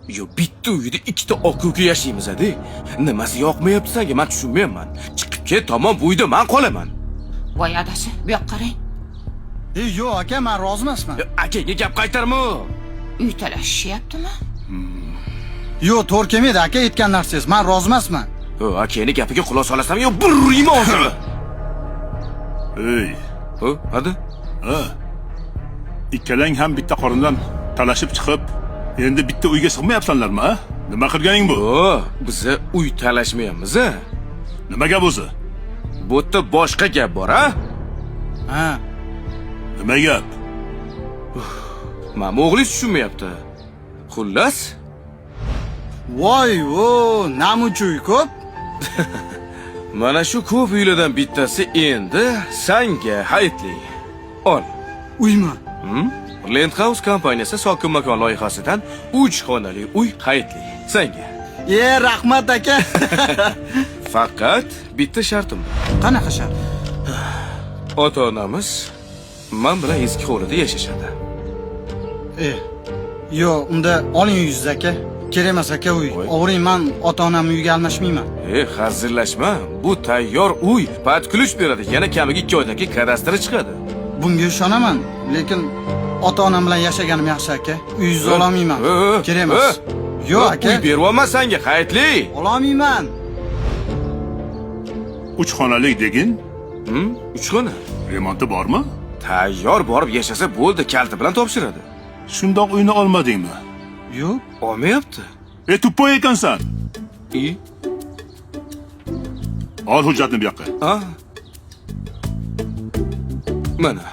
Yo, bitta uyda ikkita aka-uka yashaymiz a-de. Nimasi yoqmayapti senga? Men tushunmayapman. Chiqib ket, tamom, bu uyda men qolaman. Voy adasi, bu yoqqa qarang. E, yo'q aka, men rozi emasman. Yo, akangga gap qaytarma. Uy talashishyaptimi? Yo'q, to'g'ri kelmaydi aka aytgan narsangiz. Men rozi emasman. Yo, akangni gapiga quloq solasan, yo, bir urayman hozir. Ey, Ho, hadi. ha. Ikkalang ham bitta qorindan talashib chiqib, endi bitta uyga sig'mayapsanlarmi, a? Nima qilganing bu? O, biza uy talashmayapmiz a. Nima gap o'zi? Bu yerda boshqa gap bor, a? Ha. Nima gap? Mana o'g'lingiz tushunmayapti. Xullas, Voy, vo, namuncha uy ko'p. mana shu ko'p uylardan bittasi endi sanga hayitli. Ol. Uymi? Land House kompaniyasi Sokin makon loyihasidan 3 xonali uy hayitli. Sanga. E, rahmat aka. Faqat bitta shartim bor. Qanaqa shart? Ota-onamiz men bilan eski hovlida yashashadi. E, yo'q, unda oling uyingizni aka. Kerak emas aka uy. Voy. Ovuring, men ota-onamni uyiga almashmayman. E, hazillashma. Bu tayyor uy. Под ключ beradi. Yana kamiga 2 oydan keyin kadastri chiqadi. Bunga ishonaman, lekin ota-onam bilan yashaganim yaxshi aka. Uyingizni ololmayman. Kerak emas. Yo'q aka. Uy beryapman senga, hayitli. Ololmayman. 3 xonalik degin, 3 xona. Remonti bormi? Tayyor borib yashasa bo'ldi, kalti bilan topshiradi. Shundoq uyni olmadingmi? Yo'q. Olmayapti. E, тупой ekansan. I? Ol hujjatni bu yoqqa. A? Mana.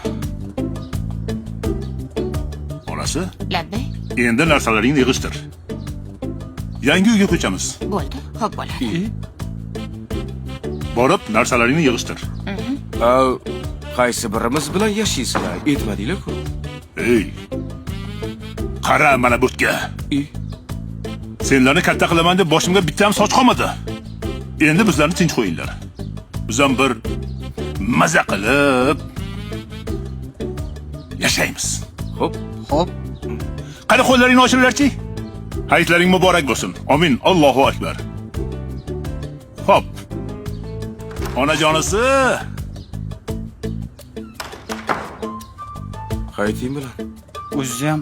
Onasi, Labbay. endi narsalaringni yig'ishtir. Yangi uyga ko'chamiz. Bo'ldi, xo'p bo'ladi. Borib narsalaringni yig'ishtir. A, qaysi birimiz bilan yashaysizlar? Aytmadinglar-ku. Ey. Qara mana bu yerga. I? Senlarni katta qilaman deb boshimga bitta ham soch qolmadi. Endi bizlarni tinch qo'yinglar. Biz ham bir maza qilib yashaymiz. Xo'p. Xo'p. Qani qo'llaringni ochiringlarchi? Hayitlaring muborak bo'lsin. Amin. Allohu akbar. Xo'p. Onajonisi, Hayiting bilan. O'zingiz ham.